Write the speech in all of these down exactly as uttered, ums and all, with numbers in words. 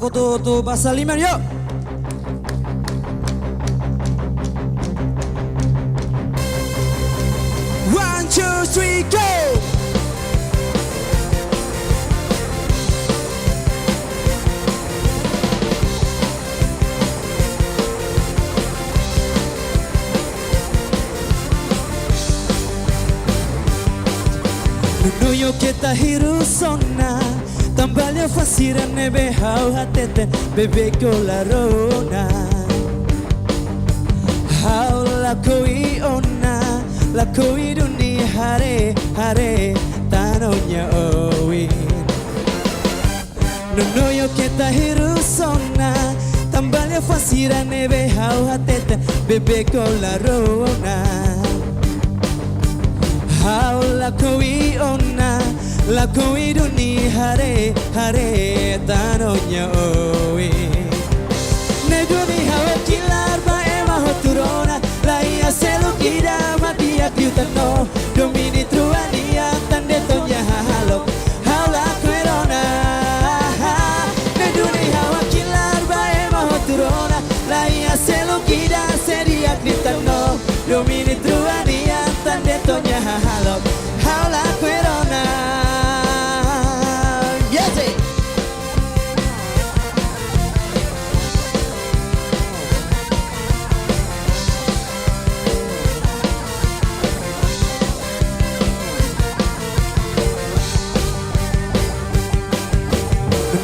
Hotu-hotu basa liman, yo. One, two, three, go. Nune'e ó keta hirus ona, tanba liafuan sira ne'ebé ha'u hateten, beibeik ó la rona. Ha'u lakohi ona, lakohi duni haree, haree tan ó-nia oin. Nune'e ó keta hirus ona, tanba liafuan sira ne'ebé ha'u hateten, beibeik ó la rona. Ha'u lakohi ona, lakohi duni haree, haree tan ó-nia oin. Ne'e duni ha'u hakilar ba ema hotu rona, laiha seluk ida mak di'ak liután ó. Domini trua nian tan de'it ó-nia hahalok, ha'u lakohi rona. Ne'e duni ha'u hakilar ba ema hotu rona, laiha seluk ida sei di'ak liután ó. Domini trua nian tan de'it ó-nia hahalok, ha'u lakohi rona. Yes, eh.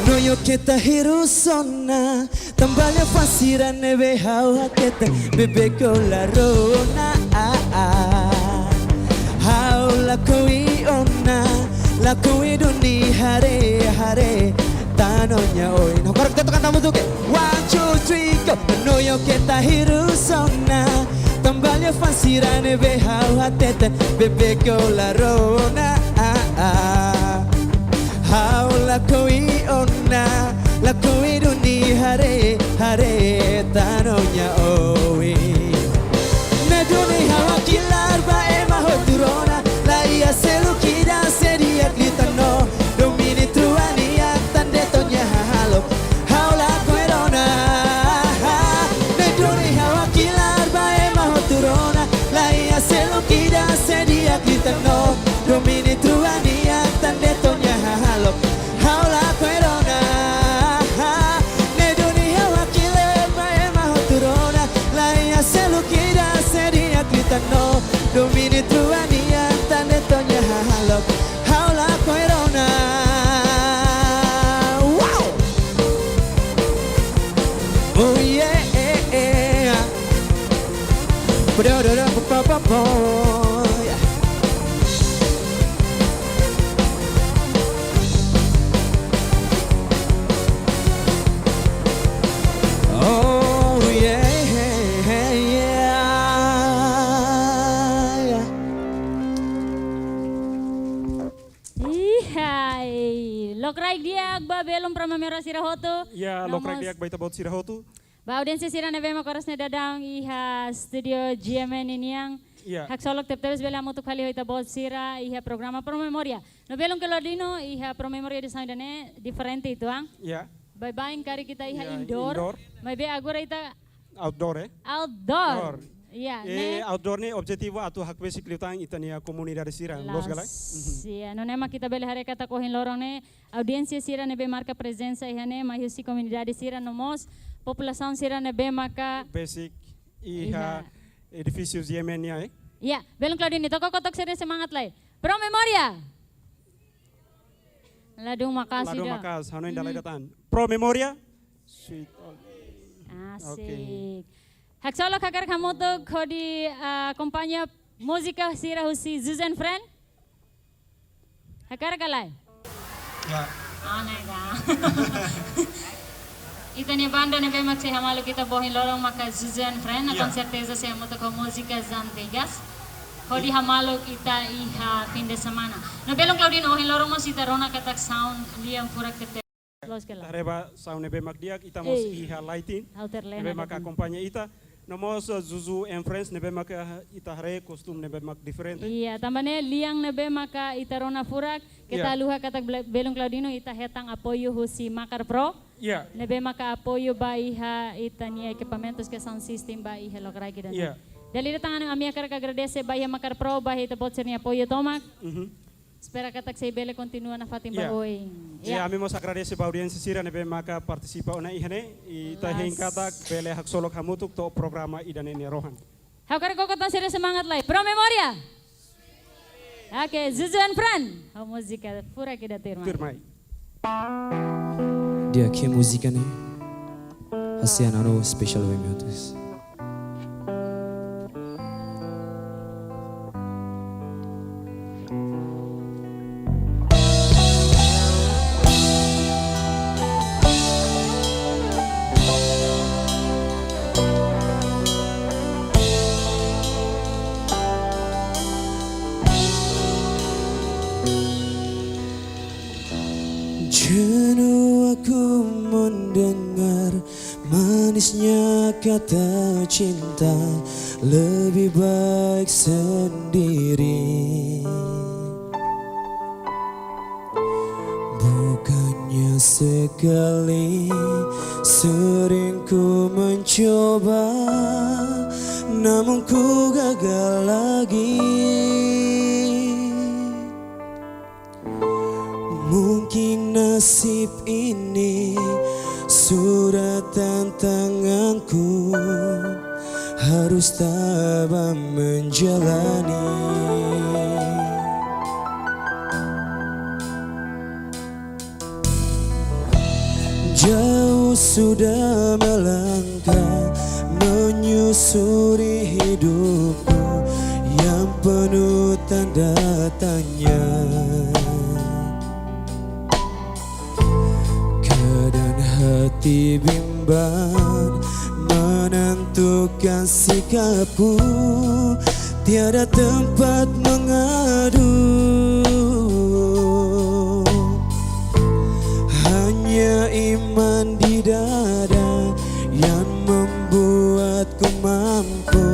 Nune'e ó keta hirus ona, tanba liafuan sira ne'ebé ha'u hateten, beibeik ó la rona. Ha'u lakohi ona, lakohi duni haree, haree tan ó-nia oin. Ha'u hakarak ita atu kanta hamutuk, eh. One, two, three, go. Nune'e ó keta hirus ona, tanba liafuan sira ne'ebé ha'u hateten, beibeik ó la rona. Ha'u lakohi ona, lakohi duni haree, haree tan ó-nia oin. Ne'e duni ha'u hakilar ba ema hotu rona, laiha seluk ida sei di'ak liután ó. Domini trua nian tan de'it ó-nia hahalok, ha'u lakohi rona. Ne'e duni ha'u hakilar ba ema hotu rona, laiha seluk ida sei di'ak liután ó. Domini trua nian tan de'it ó-nia hahalok, ha'u lakohi rona. Ne'e duni ha'u hakilar ba ema hotu rona, laiha seluk ida sei di'ak liután ó. Domini trua nian tan de'it ó-nia hahalok, ha'u lakohi rona. Wow! Oh yeah. Oh, yeah, yeah. Iha, lokraik di'ak ba belun Primavera sira hotu. Ya, lokraik di'ak ba ita-boot sira hotu. Ba audiénsia sira ne'ebé mak oras ne'e daudaun iha studio G M N nian. Ya. Haksolok tebetebes bele hamutuk fali ho ita-boot sira iha programa Promemoria. No belun Claudino, iha Promemoria edisaun ida-ne'e diferente uitoan. Ya. Baibain karik ita iha indoor. Indoor. Maibé agora ita outdoor, eh? Outdoor. Outdoor. Ya, eh, ne'e outdoor ne'e objetivu atu hakbesik liután ita-nia komunidade sira, loos ka lae? Loos. Mhm. Ya, nune'e mak ita bele haree katak ohin loron ne'e audiénsia sira ne'ebé marka prezensa iha ne'e mai husi komunidade sira no mós populasaun sira ne'ebé maka besik iha edifísiu G M N nian, eh? Ya, belun Claudino, ita kokotak sira-nia semangat lai. Promemoria. Ladún maka'as ida. Ladún maka'as, hanoin dala ida tan. Promemoria. Sweet. Asik. Oke. Haksolok hakarak hamutuk hodi, ah, akompaña múzika sira husi Zuzen Friend. Hakarak ka lae? Ya. Ah, nega. Ita-nia banda ne'ebé mak sei hamaluk ita ba ohin loron maka Zuzen Friend, no, ya, konserteza sei hamutuk ho múzika Zantegas. Hodi hamaluk ita iha fin de semana. No belun Claudino, ohin loron mós ita rona katak sound lian furak tebes. Loos ka lae? Ita haree ba sound ne'ebé mak di'ak, ita mós iha lighting. Ha'u terlena ne'ebé mak akompaña ita. No mós, eh, Zuzu and Friends ne'ebé maka ita haree kostum ne'ebé mak diferente. Iya, tanba ne'e lian ne'ebé maka ita rona furak, keta, iya, haluha katak bele-, belun Claudino ita hetan apoiu husi Macar Pro. Iya. Ne'ebé maka apoiu ba iha ita-nia ekipamentus ka sound system ba iha lokraik ida-ne'e. Iya. Dala ida tan ami hakarak agradese ba iha Macar Pro, ba iha ita-boot sira-nia apoiu tomak. Mhm. Espera katak sei bele kontinua nafatin, iya, ba oin. Iya, iya. Ami mós agradese ba audiénsia sira ne'ebé maka partisipa ona iha ne'e. Ita, las, hein katak bele haksolok hamutuk to'o programa ida-ne'e nia rohan. Ha'u hakarak koko tan sira semangat lai. Pro Memoria. Oke, Zuzu and Friends. Ha'u múzika furak ida tuirmai. Tuirmai. Di'ak, múzika ne'e hanesan anu spesiál ba imi hotu. Jenuh aku mendengar manisnya kata cinta, lebih baik sendiri. Bukannya sekali, sering ku mencoba, namun ku gagal lagi. Mungkin nasib ini surat tantanganku, harus tabah menjalani. Jauh sudah melangkah, menyusuri hidupku yang penuh tanda tanya. Keadaan hati bimbang menentukan sikapku, tiada tempat mengadu. Hanya iman di dada yang membuatku mampu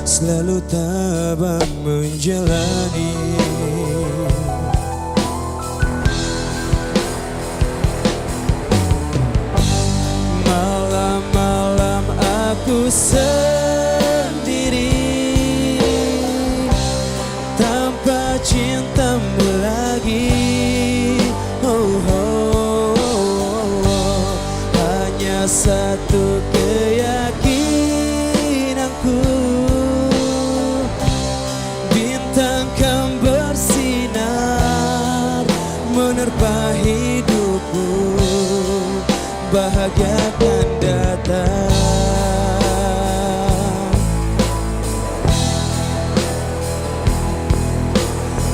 selalu tabah menjalani. Malam-malam aku sendiri, tanpa cintamu lagi. Oh, oh, oh, oh. Hanya satu keyakinanku, bintang kan bersinar, menerpa hidupku, bahagia kan datang.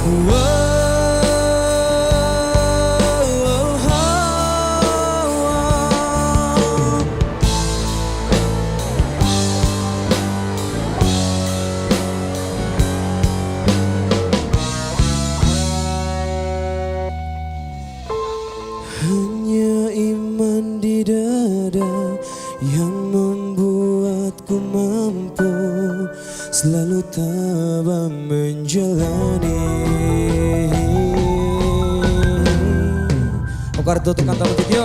Wow, wow, wow. Hanya iman di dada yang membuatku mampu selalu tabah menjalani. Oke, tutup kanta untuk yo.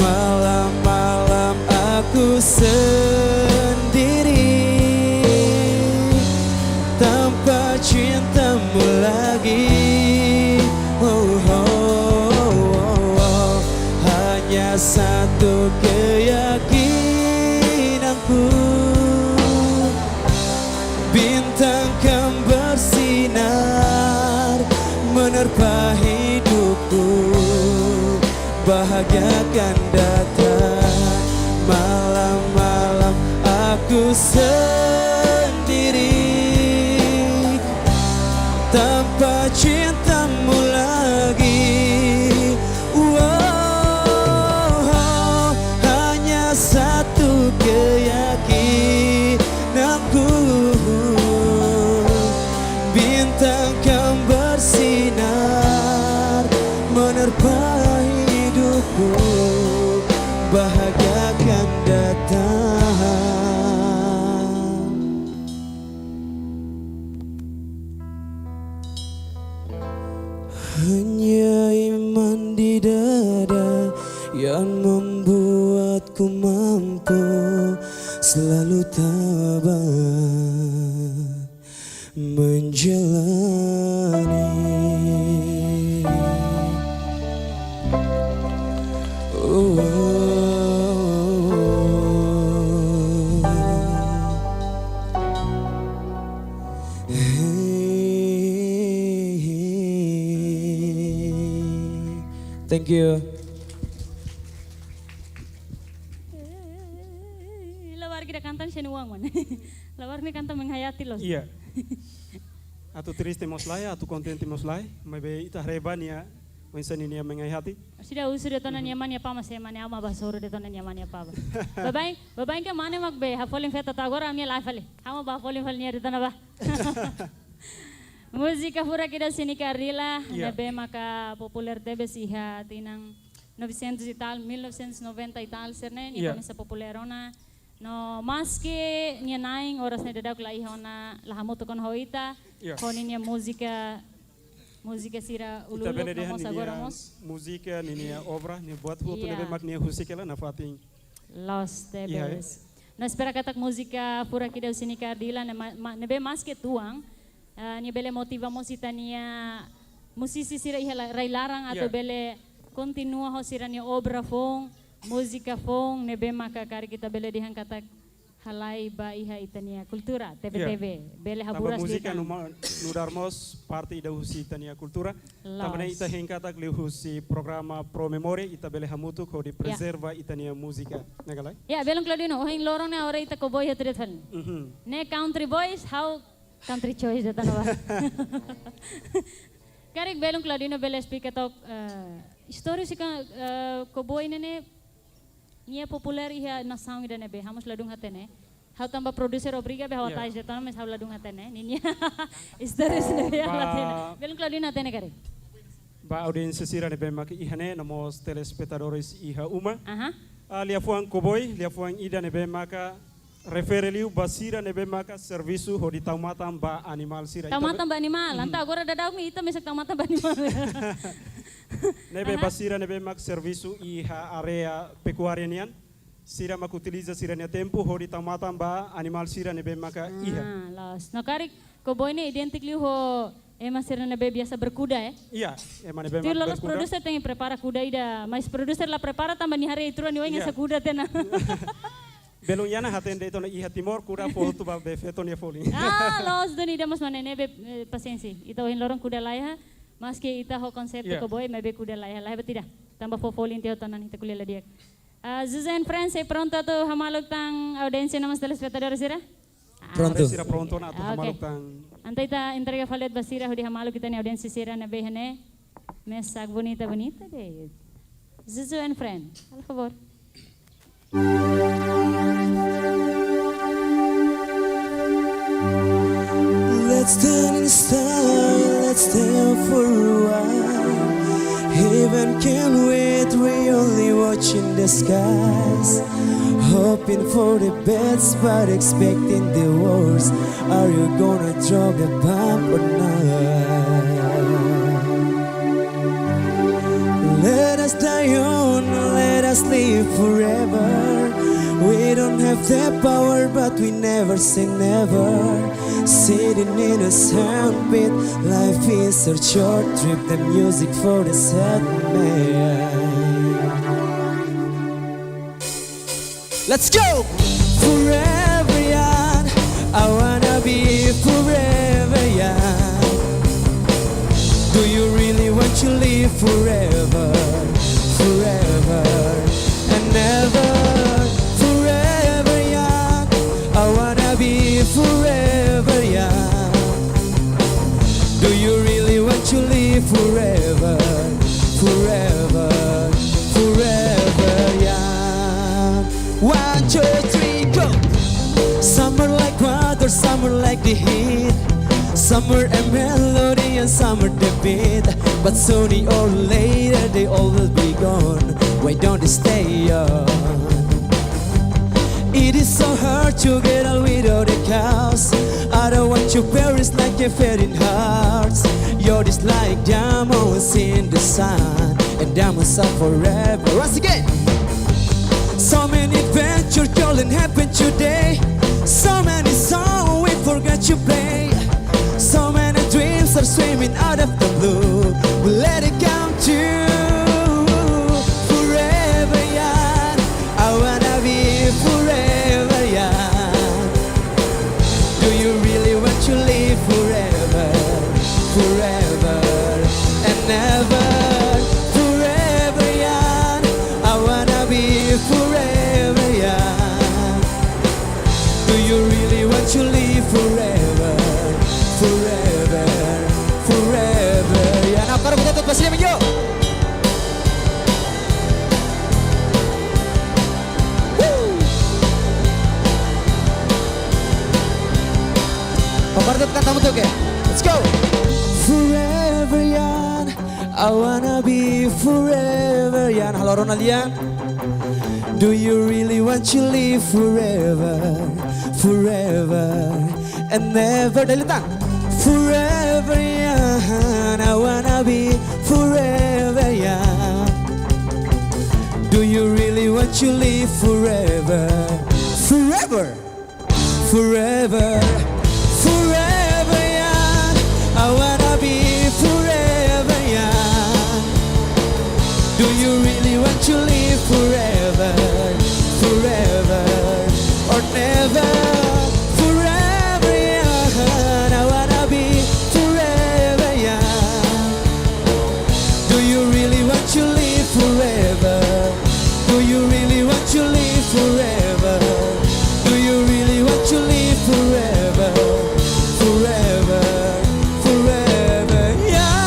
Malam-malam aku sendiri, tanpa cintamu lagi. Oh, oh, oh, oh. Hanya satu keyakinanku, bintang kan bersinar, menerpa hidupku, bahagia kan datang. Malam-malam aku sendiri, tanpa cintamu lagi. Wow, hanya satu keyakinanku, bintang kan bersinar, menerpa hidupku, Hanya iman di dada yang membuatku mampu selalu tabah menjalani. Oh. Thank you. Labarik ida kanta senu uang man. Labarik ne'e kanta menghayati loos. Iya. Atu triste mós lae, atu kontente mós lae, maibé ita haree ba nia, oinsá ninia menghayati. Sida husu de'it ona nia mane apa, mas ema nia ama basoru de'it ona nia mane apa ba. Baibain, baibain ke mane mak be, hafolin feto ta agora nia lae fali. Ha'u mak ba hafolin fali nia de'it ona ba. Múzika furak ida husi Nika Ardila, iya, ne'ebé maka populer tebes iha tinan novecentos e tal, mil novecentos e noventa e tal, sira-ne'e, nia, iya, komesa populer ona. No, maske nia na'in oras ne'e daudauk la iha ona, la hamutuk ona ho ita, iya, ho ninia múzika, múzika sira ita uluk-uluk bele no dehan mós agora ninia mós. Múzika, ninia obra, nia buat hotu, iya, ne'ebé mak nia husik hela nafatin. Loos tebes. Iya, eh? No espera katak múzika furak ida husi Nika Ardila ne'e ma-, ma-, ne'ebé maske tuan, eh, nia bele motiva mós ita-nia musisi sira iha la-, rai laran atu, iya, bele kontinua ho sira-nia obra foun, múzika foun, ne'ebé maka karik ita bele dehan katak halai ba iha ita-nia kultura, iya, tebe-tebe. Bele tanba haburas múzika liután. Numa-, nu'udar mós parte ida husi ita-nia kultura. Tanba ne'e, loos, ita hein katak liuhusi programa Pro Memória, ita bele hamutuk hodi, iya, prezerva ita-nia múzika. Ne'e ka lae? Ya, belun Claudino, ohin loron ne'e agora ita cowboy hotu de'it fali. Mhm. Ne'e country boys, ha'u country choice de'it ona ba. Karik belun Claudino bele esplika took, eh, istória husi ka-, eh, cowboy ne'e ne'e, nia populer iha nasaun ida ne'ebé, ha'u mós ladún hatene. Ha'u tanba produser obriga be ha'u, iya, atrás de'it ona, mas ha'u ladún hatene. Ninia istória sendiri ha'u la hatene. Ba, belun Claudino hatene karik. Ba audiénsia sira ne'ebé mak iha ne'e, no mós telespetadores iha uma. Aha. Ah, liafuan cowboy, liafuan ida ne'ebé maka refere liu ba sira ne'ebé maka servisu hodi tau matan ba animál sira. Tau matan ba animál. Mhm. Entaun agora daudaun ita mesak tau matan ba animál. Ne'ebé, aha, ba sira ne'ebé mak servisu iha área pekuária nian. Sira mak utiliza sira-nia tempu hodi tau matan ba animál sira ne'ebé maka iha. Ah, loos. No karik cowboy ne'e identik liu ho ema sira ne'ebé biasa berkuda, eh? Iya, ema ne'ebé mak berkuda. Tuir loloos produser tenke prepara kuda ida, mas produser la prepara tanba nia haree tuir nia oin, iya, hanesan kuda tiha ona. Belun Yana hatene de'it ona iha Timor, kuda fó hotu ba be feto nia folin. Ah, loos duni ida mós mane ne'ebé, eh, pasiénsia. Ita ohin loron kuda la iha, maske ita ho konseitu, iya, cowboy, maibé kuda la iha, la iha buat ida. Tanba fó folin tiha ona ita ko'alia la di'ak. Ah, Zuzu and Friends, sei prontu atu hamaluk tan audiénsia no mós telespetadór sira? Ah. Prontu. Sira prontu ona atu, ah, oke, hamaluk tan. Entaun ita entrega fali ba sira hodi hamaluk ita-nia audiénsia sira ne'ebé iha ne'e. Mesak bonita, bonita de'it. Zuzu and Friends, halo favór. Let's turn in style, let's stay for a while. Heaven can't wait, we only watching the skies. Hoping for the best, but expecting the worst. Are you gonna drop a bomb or not? Let us die young, let us live forever. We don't have the power, but we never say never. Sitting in a sound pit, life is a short trip. The music for the sad man. Let's go! Forever young, I wanna be forever young. Do you really want to live forever, forever and ever? Forever young, I wanna be forever young. Do you really want to live forever, forever, forever young? One, two, three, go! Some are like water, some are like the heat. Some are a melody and some are the beat. But sooner or later they all will be gone. Why don't they stay young? It is so hard to get on without a cause. I don't want to perish like a fading heart. You're just like diamonds in the sun, and diamonds are forever. Once again. So many adventures, darling, happen today. So many songs we forgot to play. So many dreams are swimming out of the blue. We let it come true. Forever young, I wanna be forever young. Do you really want to live forever, forever and ever? Forever young, I wanna be forever young. Do you really want to live forever, forever, forever young? Now, kara buta tu pasnya menjo. Woo! Kompartilha, kanta hamutuk, oke? Let's go. Forever young, I wanna be forever young. Halo Ronald Young. Do you really want to live forever, forever and never? Dale tan. Forever young, I wanna be forever young. Do you really want to live forever? Forever, forever, forever young. I wanna be forever young. Do you really want to live forever, forever or never? Forever young, I wanna be forever young. Do you really want to live forever? Do you really want to live forever? Do you really want to live forever? Forever, forever, yeah.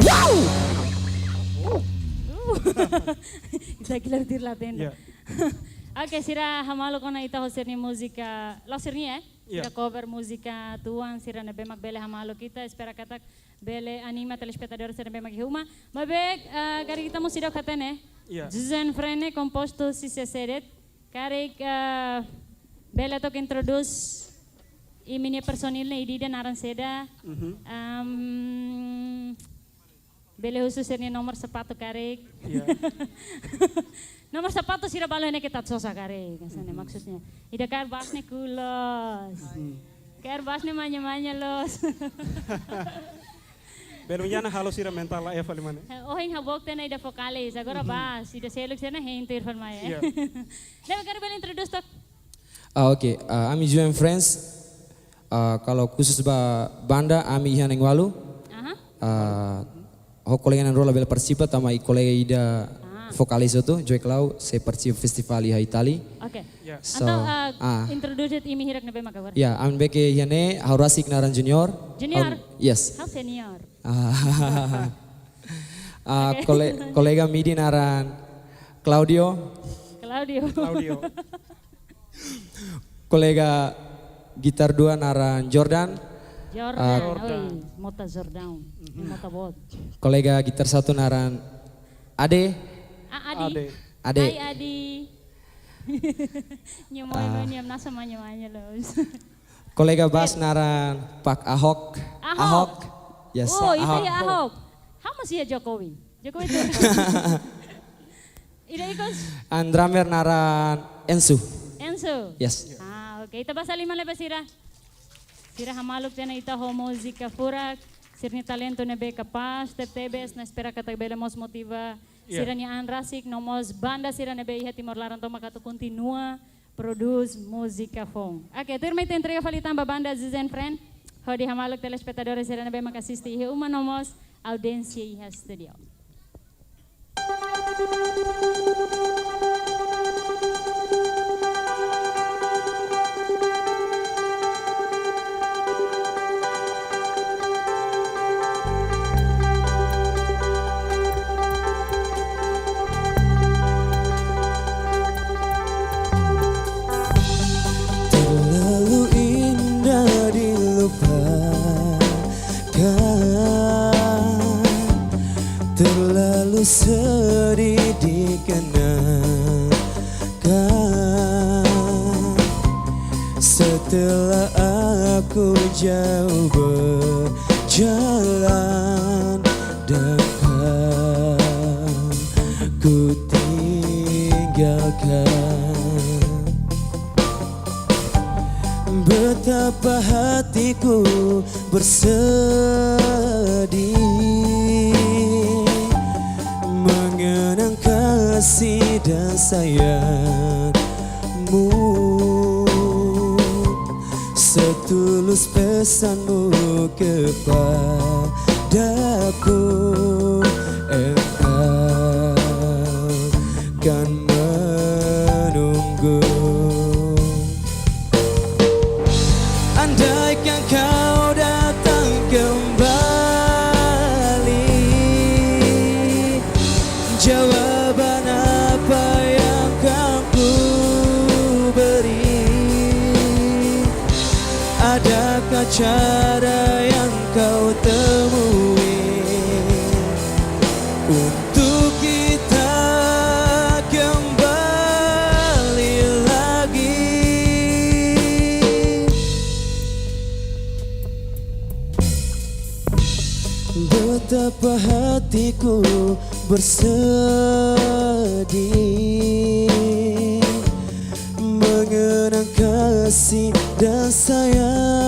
Wow! Ita kilar tir la tenda. Ya. Oke, sira hamaluk ona ita ho sira-nia múzika, la'ós sira-nia, eh? Ya. Sira cover múzika tuan, sira ne'ebé mak bele hamaluk ita, espera katak bele anima telespetadór sira ne'ebé mak iha uma. Maibé, eh, karik ita mós seidauk hatene. Ya. José Fren ne'e kompostu husi sé de'it. Karik, eh, bele took introdús imi-nia personil ne'e ida-ida naran saida. Mhm. Ehm, bele husu sira-nia nomor sapatu karik. Ya. Nomor sapatu sira balu ne'e ke tat sosa karik, hanesan ne'e Mhm. maksudnya. Ida kaer bas ne'e ku'u loos. Mhm. Kaer bas ne'e manya-manya loos. Belum yana halo sira mental la eva limane. Eh, ohin ha'u book tiha ona ida vokalis, agora Mhm. bas, ida seluk sira-ne'e hein tuir fali mai, eh. Ya. Ne'ebé karik bele introdús took? Ah, oke. Ah, ami José Fren. Ah, kalau khusus ba banda, ami iha na'in-ualu. Aha. Ah, ho kolega na'in-rua la bele partisipa, tanba iha kolega ida Ah. vokalis hotu, Joy Clau, sei partisipa festival iha Itália. Oke. Ya. So, Entaun, ah, ah. introdús imi hirak ne'ebé mak agora? Ya, ami-nia bek iha ne'e, ha'u rasik naran Junior. Junior? Ha'u, yes. Ha'u senior. Ah. Ah, Oke. kole-, kolega midi naran Claudio. Claudio. Claudio. Kolega gitar dua naran Jordan. Jordan, Ah, Jordan. Oi, mota Jordan. Mhm. Mota boot. Kolega gitar satu naran Ade. Ah, Adi. Ade. Ade. Hai, Adi. Nyo moe Ah. lo, nyo nasa manya-manya loos. Kolega bas Oke. naran Pak Ahok. Ahok. Ahok. Yes, Oh, ita Ahok. ya Ahok. Ha'u mós iha Jokowi. Jokowi itu. Ida ikus? And drummer naran Ensu. Ensu. Yes. Ah, oke. Ita basa liman lai ba sira. Sira hamaluk tiha ona ita ho múzika furak. Sira-nia talentu ne'ebé kapás, tebetebes, no espera katak bele mós motiva Ya. sira-nia an rasik, no mós banda sira ne'ebé iha Timor laran tomak atu kontinua prodús múzika foun. Oke, tuirmai ita entrega fali tan ba banda José Fren, hodi hamaluk telespetadór sira ne'ebé mak asiste iha uma no mós audiénsia iha estúdiu. Terlalu indah dilupakan, terlalu sedih dikenang. Jauh berjalan dan kau ku tinggalkan. Betapa hatiku bersedih mengenang kasih dan sayangmu. Setulus pesanmu kepadaku, engkau kan menunggu. Andaikan kau datang kembali, jawaban apa yang kan ku beri? Adakah cara yang kau temui untuk kita kembali lagi? Betapa hatiku bersedih mengenang kasih dan sayangmu.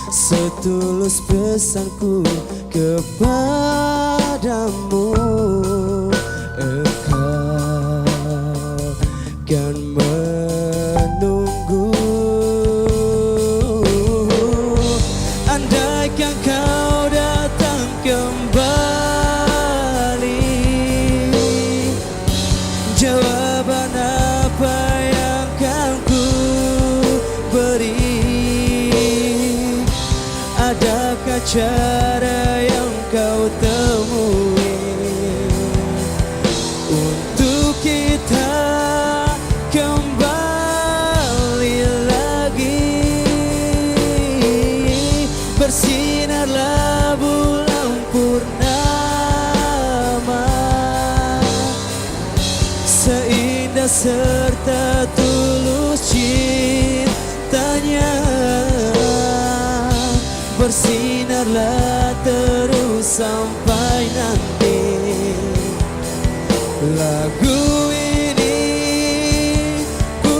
Setulus pesanku kepadamu, engkau kan menunggu. Andaikan kau datang kembali, jawaban apa yang kan ku beri? Adakah cara yang kau temui untuk kita kembali lagi? Bersinarlah bulan purnama, seindah serta tulus cintanya. Bersinarlah terus sampai nanti lagu ini ku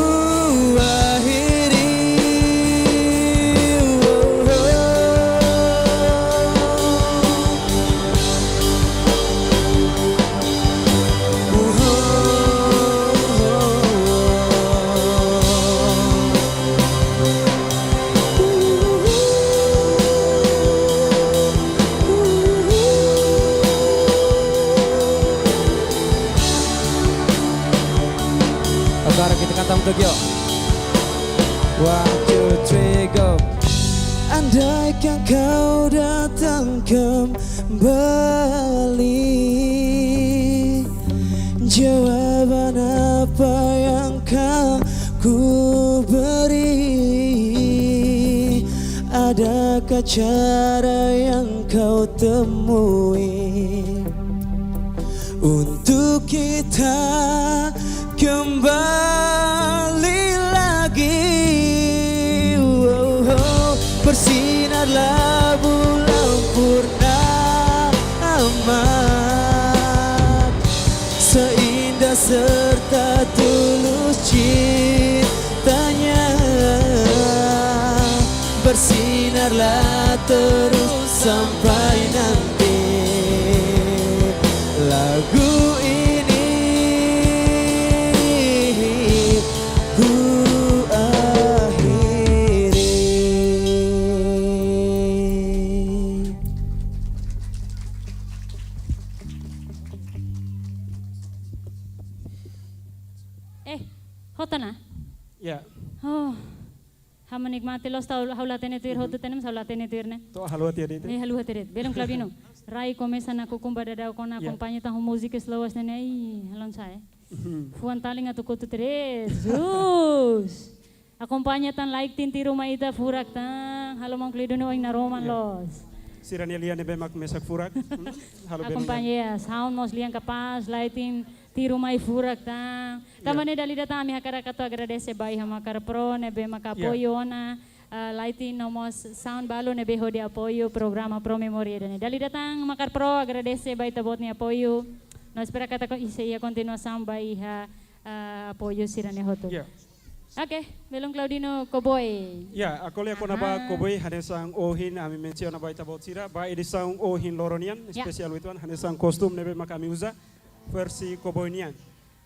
akhiri. Agora kita canta um pouquinho. One, two, three, go. Andaikan kau datang kembali, jawaban apa yang kan ku beri? Adakah cara yang kau temui untuk kita kembali lagi? Oh, oh. Bersinarlah bulan purnama, seindah serta tulus cintanya. Bersinarlah terus sampai nanti lagu ini ku akhiri. Eh, hotu ona? Ya. Oh. Ha'u menikmati loos, ha'u la hatene tuir hotu, tenke ha'u la hatene tuir ne'e. To'o haluha tiha de'it. Eh, haluha tiha de'it. Belun Claudino. Rai komesa nakukun ba daudaun ona, ya, akompaña tan ho múzika slow hanesan ne'e. Ai, halo nu'usá, eh. Mhm. Fuan talin atu kotu tiha de'it. Jesus. Akompaña tan like tin tiru mai ita furak tan. Halo maun Claudino oin naroman, ya, loos. Sira-nia lian ne'ebé mak mesak furak. Hmm? Halo belun. Akompaña, ya, sound mós lian kapás, lighting. Tiru mai furak tan. Ya. Tanba ne'e dala ida tan ami hakarak atu agradese ba iha Makar Pro ne'ebé maka Ya. apoiu ona, ah, lighting no mós sound balu ne'ebé hodi apoiu programa Pro Memoria ida-ne'e. Dala ida tan Makar Pro agradese ba ita-boot nia apoiu. No espera katak sei iha kontinuasaun ba iha, ah, apoiu sira-ne'e hotu. Ya. Oke, belun Claudino, koboi. Ya, ha'u ko'alia kona-ba Aha. koboi hanesan ohin ami mensiona ba ita-boot sira, ba edisaun ohin loron nian, Ya. espesiál uitoan, hanesan kostum ne'ebé maka ami uza, versi koboi nian.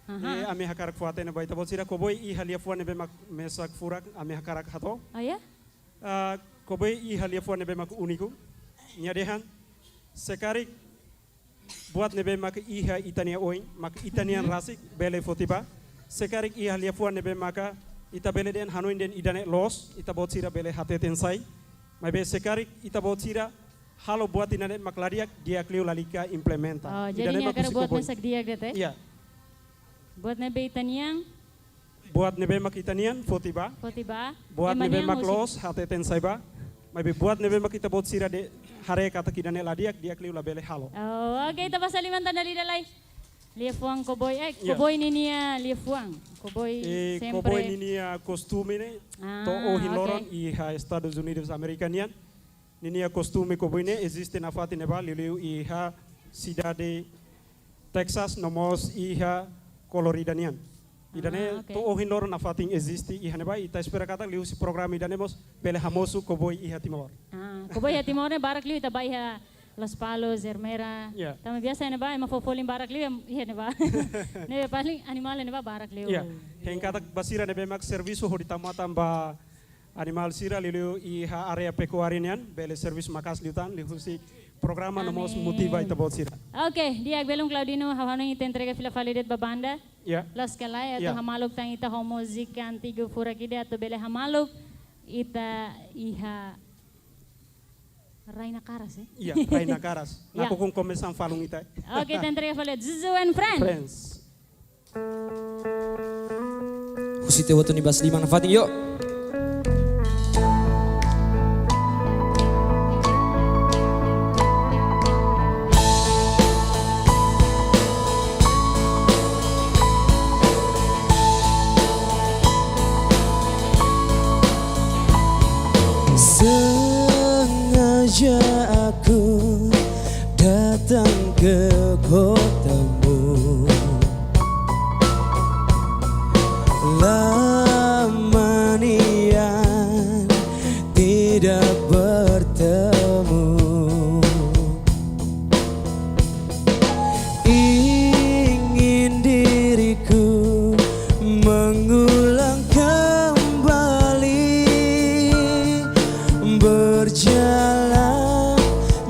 Aha. I ami hakarak fó-hatene ba ita-boot sira, koboi iha liafuan ne'ebé mak mesak furak, ami hakarak hato'o. Oh ya? Ah, koboi iha liafuan ne'ebé mak úniku. Nia dehan, se karik buat ne'ebé maka iha ita-nia oin, maka ita-nian Mhm. rasik, bele foti bá. Se karik iha liafuan ne'ebé maka ita bele dehan hanoin dehan ida-ne'e loos, ita-boot sira bele hateten sai. Maibé se karik ita-boot sira halo buat ida-ne'e mak la di'ak, di'ak liu lalika implementa. Oh, jadi Ida-ne'e nia mak hakarak husi buat koboi. mesak di'ak de'it, eh? Iya. Buat ne'ebé ita-nian? Buat ne'ebé mak ita-nian, foti bá. Foti bá. Buat Ema ne'ebé nian mak husik. loos, hateten sai bá. Maibé buat ne'ebé mak ita-boot sira dehan haree katak ida-ne'e la di'ak, di'ak liu labele halo. Oh, oke, ita basa liman tan dala ida lai. Liafuan koboi, eh, Ya. koboi ninia liafuan. Koboi Eh, sempre. koboi ninia kostume ne'e, Ah, to'o ohin oke. loron iha Estadus Unidus Amérika nian. Ninia kostume koboi ne'e eziste nafatin ne'ebá, liuliu iha sidade Texas, no mós iha Kolorida nian. Ida-ne'e Ah, oke. to'o ohin loron nafatin eziste iha ne'ebá, ita espera katak liuhusi programa ida-ne'e mós bele hamosu koboi iha Timor. Ah, koboi iha Timor ne'e barak liu ita bá iha Lospalos, Ermera. Ya. Tanba biasa ne'ebá ema fó folin barak liu iha ne'ebá. Ne'ebé paling animál ne'ebá barak liu. Ya, hein katak ba sira ne'ebé mak servisu hodi tama tan ba animál sira liuliu iha área pekuária nian, bele servisu maka'as liután, liuhusi programa no mós Amin. motiva ita-boot sira. Oke, di'ak belun Claudino, ha'u hanoin ita entrega fila fali de'it ba banda. Ya. Loos ka lae, atu Ya. hamaluk tan ita ho múzika antigu furak ida, atu bele hamaluk ita iha rai nakaras, eh? Ya, rai nakaras. Ya. Nakukun komesa falun ita. Oke, ita entrega fali Zuzu and Friends. Friends. Husi Teuotu nia basa liman nafatin, yo. Sengaja aku datang ke kotamu. Lama nian tidak bertemu. Ingin diriku mengulang kembali berjalan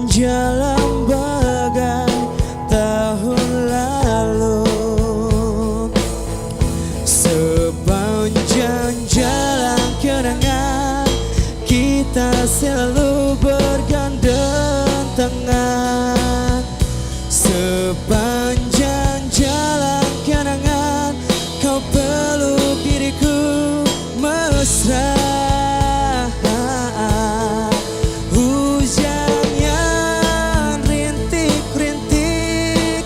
jalan bagai tahun lalu. Sepanjang jalan kenangan, kita selalu bergandeng tangan. Sepanjang jalan kenangan, kau peluk diriku mesra. Hujan yang rintik-rintik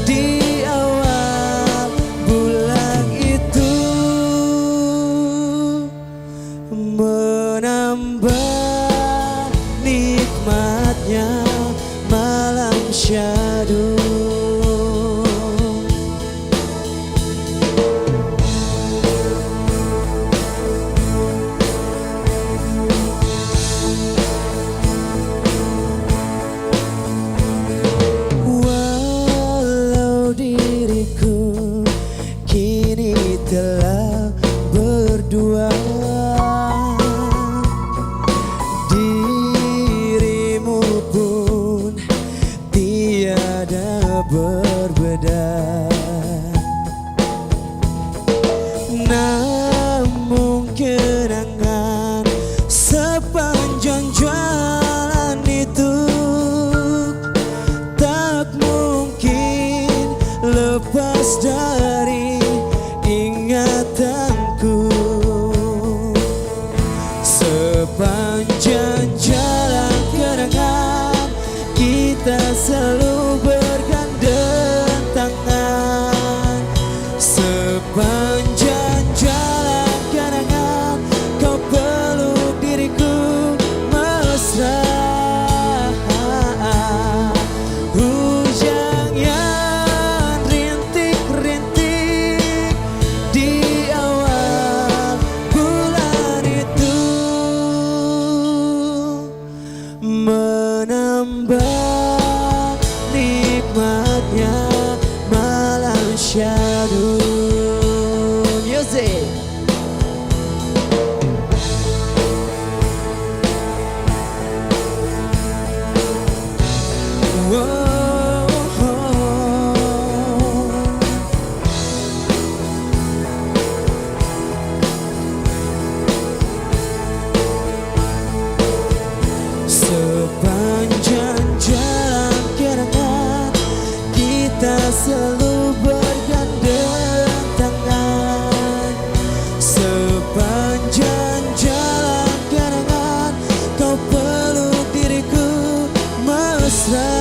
di awal bulan itu menambah nikmatnya malam syahdu. Walau diriku kini telah berdua, dirimu pun tiada berbeda. Namun kenangan sepanjang jalan itu tak mungkin lepas dari ingatanku. Sepanjang jalan kenangan, kita selalu bergandeng tangan. Shadow Music. Wow. Sepanjang jalan kenangan, kita selalu bergandeng tangan. Sepanjang jalan kenangan, kau peluk diriku mesra.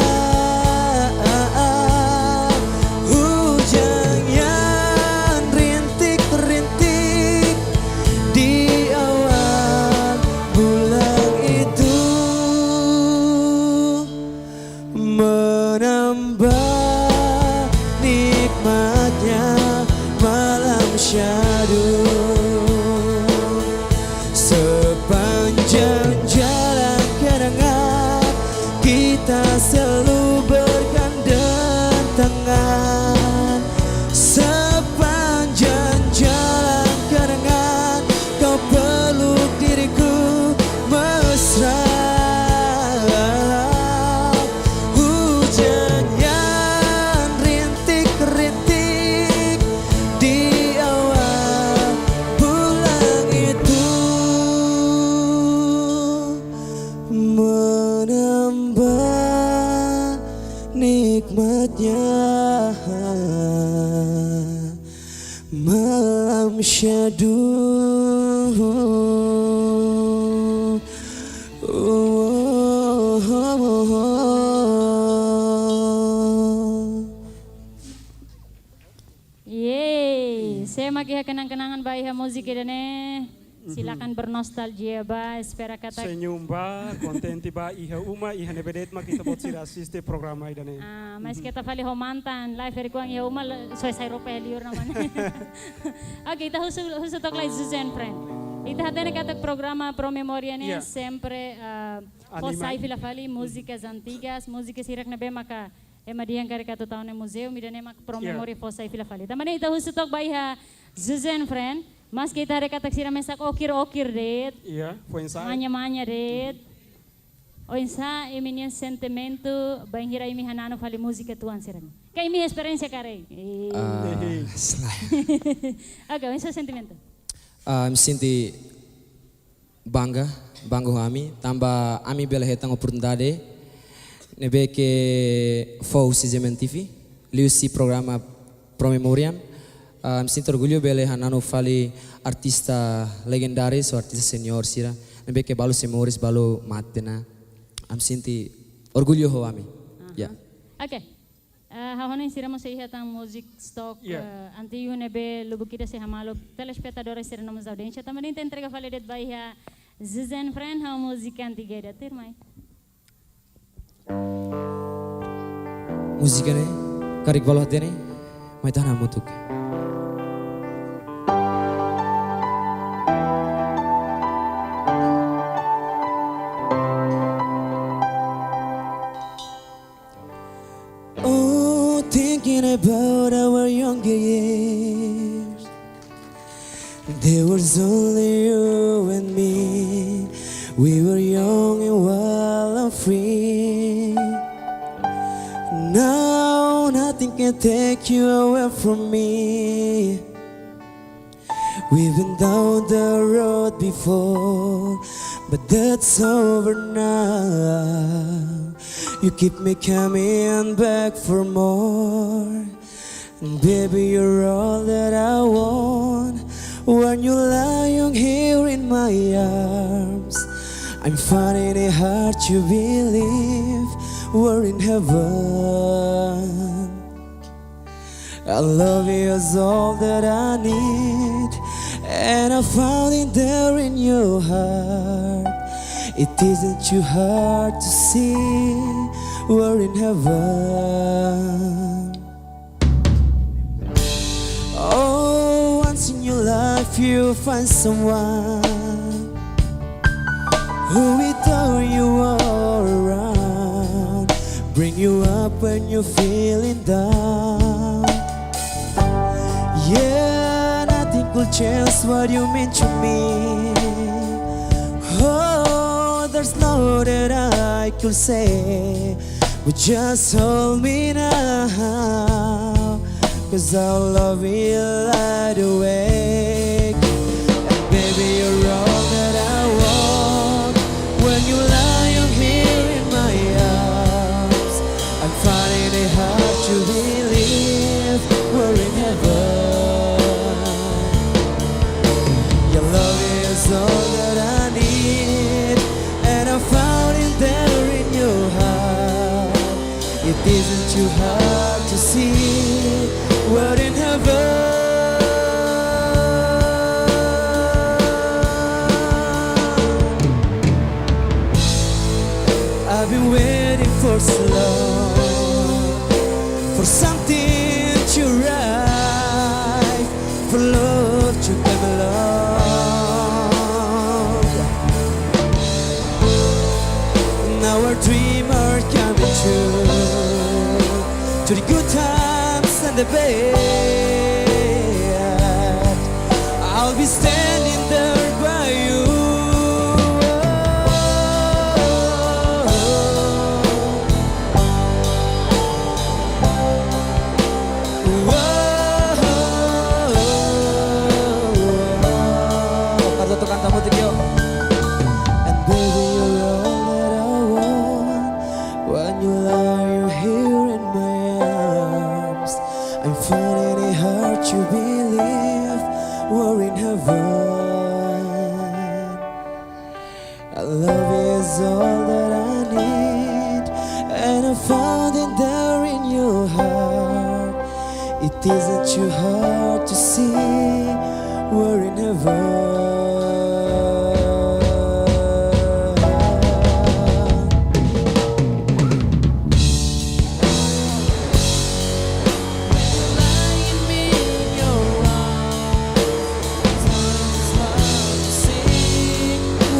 Hujan yang rintik-rintik di awal bulan itu menambah nikmatnya malam syahdu. Sepanjang jalan kenangan, kita selalu bergandeng tangan. Sepanjang jalan kenangan, kau peluk diriku mesra. Hujan yang rintik-rintik di awal bulan itu menambah nikmatnya malam syahdu. Yeay, sé mak iha kenang-kenangan ba iha múzika ida-ne'e? Silakan bernostalgia ba, espera katak senyum ba, kontente ba, iha uma, iha ne'ebé de'it mak ita-boot sira asiste programa ida-ne'e. Ah, maibé keta fali ho mantan, live eri kuang iha uma, le-, soe sai roupa iha liur namanya. Oke, ita husu, husu took lai Zuzen friend. Ita hatene katak programa Pro Memoria ne'e sempre, ah, fó sai fila fali múzikas antigas, múzikas hirak ne'ebé maka ema dehan karik atu tau iha muzeu, ida-ne'e mak Pro Memoria fó sai fila fali. Tanba ne'e ita husu took ba iha Zuzen friend, maske ita haree katak sira mesak okir-okir de'it, foin-sa'e, manya-manya de'it. Oinsá imi-nia sentimentu bainhira imi hananu fali múzika tuan sira-ne'e? Ka imi esperiénsia karik? Eh. Ah, selain. Oke, oinsá sentimentu? Ah, ami sente bangga, bangga ho ami, tanba ami bele hetan oportunidade ne'ebé ke fó husi G M N T V, liuhusi programa Pro Memoriam. Ah, ami sente orgullu bele hananu fali artista legendáriu, ou artista senior sira ne'ebé ke balu sei moris, balu mate ona. Ami sente orgullu ho ami. Aha. Ya. Oke. Eh, ha'u hanoin sira mós sei iha tan music stock, eh, antigu ne'ebé lubuk ida sei hamaluk telespetadór sira-nia mós audiénsia. Tanba ne'e ita entrega fali de'it ba iha Zuzen friend ho múzika antiga ida, tuirmai. Múzika ne'e, karik balu hatene, mai ita hananu hamutuk. Oh, thinking about our younger years. There was only you and me. We were young and wild and free. Now nothing can take you away from me. We've been down the road before, but that's over now. You keep me coming back for more. And baby, you're all that I want. When you're lying here in my arms, I'm finding it hard to believe we're in heaven. Our love is all that I need, and I found it there in your heart. It isn't too hard to see we're in heaven. Oh, once in your life you find someone who will turn you all around, bring you up when you're feeling down. Just what you mean to me. Oh, there's no that I could say, but just hold me now, 'cause I'll love you right away. And baby, you're all that I want. When you lie, I'm here in my arms. I'm finding it hard to believe we're in heaven. Your love is all that I need, and I found it there in your heart. It isn't too hard to see we're in heaven. I've been waiting for so long for something to rise, for love to come along. Now our dream are coming true, to the good times and the bad. I'll be standing there by you. Para tocar, canta muito aqui, ó. And baby, you're all that I want. When you lie, you're here in my arms. I'm finding it hard to believe we're in heaven. Our love is all that I need, and I found it there in your heart. It isn't too hard to see we're in heaven.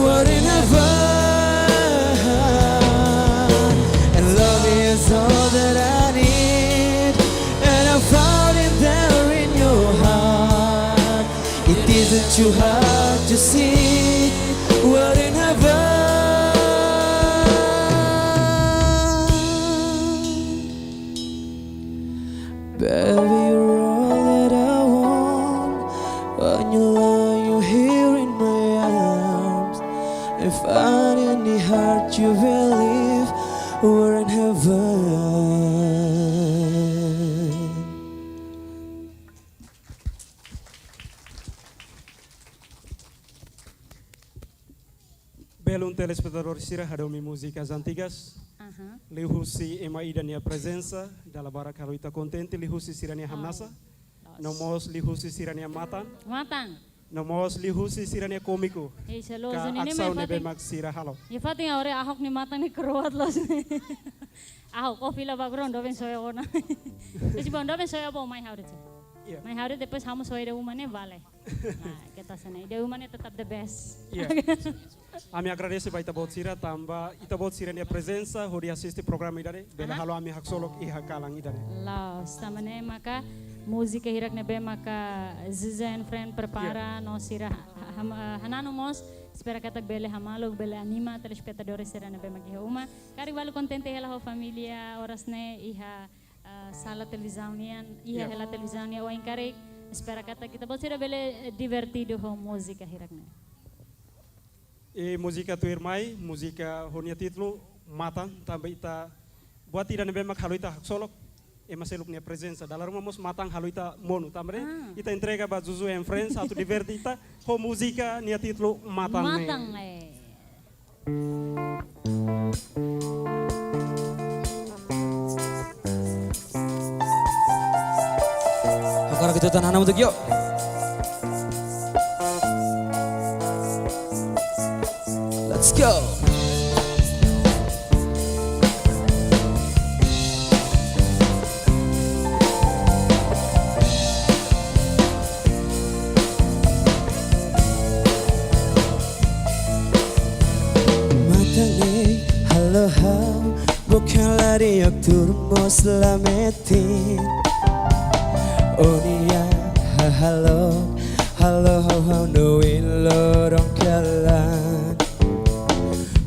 We're in heaven. And love is all that I need, and I found it there in your heart. It isn't too hard to see we're in heaven. Baby, you're all that I want. When you lie, you're here in my arms. I find it hard to believe we're in heaven. Belun telespetadór sira, hadomi múzika As Antigas. Aham. Liuhusi ema ida nia prezensa, dala barak halo ita kontente, liuhusi sira-nia hamnasa. Loos. No mós liuhusi sira-nia matan. Matan. No mós liuhusi sira-nia kómiku. Ei, selozu ka ne'e, asaun ne'ebé mak sira halo. Iha fatin agora Ahok nia matan ne'e kroat loos ne'e. Ahok, ó fila ba gron, doben soe ona. Terus bom, doben soe bom, mai hau de'it. Iya. Mai hau de'it, depois ha'u mós soe de'it uma ne'e vale. Nah, keta sene. Ida uma ne'e tetap the best. Iya. Ami agradese ba ita-boot sira, tanba ita-boot sira-nia prezensa hodi asiste programa ida-ne'e, bele halo ami haksolok iha kalan ida-ne'e. Loos, tanba ne'e maka múzika hirak ne'ebé maka Zuzu and Friend prepara, no sira ha-, ha-, ham-, eh, hananu mós, espera katak bele hamaluk, bele anima telespetadór sira ne'ebé mak iha uma. Karik balu kontente hela ho família oras ne'e iha ah, sala televizaun nian, iha hela televizaun nian, oin karik, espera katak ita-boot sira bele, eh, divertidu ho múzika hirak ne'e. I múzika tuirmai, múzika ho nia títulu Matan, tanba ita buat ida ne'ebé mak halo ita haksolok, ema seluk nia prezensa. Dala ruma mós matan halo ita monu, tanba ne'e ita entrega ba Zuzu and Friends atu diverte ita ho múzika nia títulu Matan ne'e. Matan ne'e. Agora kita tanah nama tu, yo. Let's go. Matan ne'e halo ha'u bukan ladi'ak, tuur mós la metin. Ó-nia hahalok Halo ha'u, ha'u hanoin loron kalan.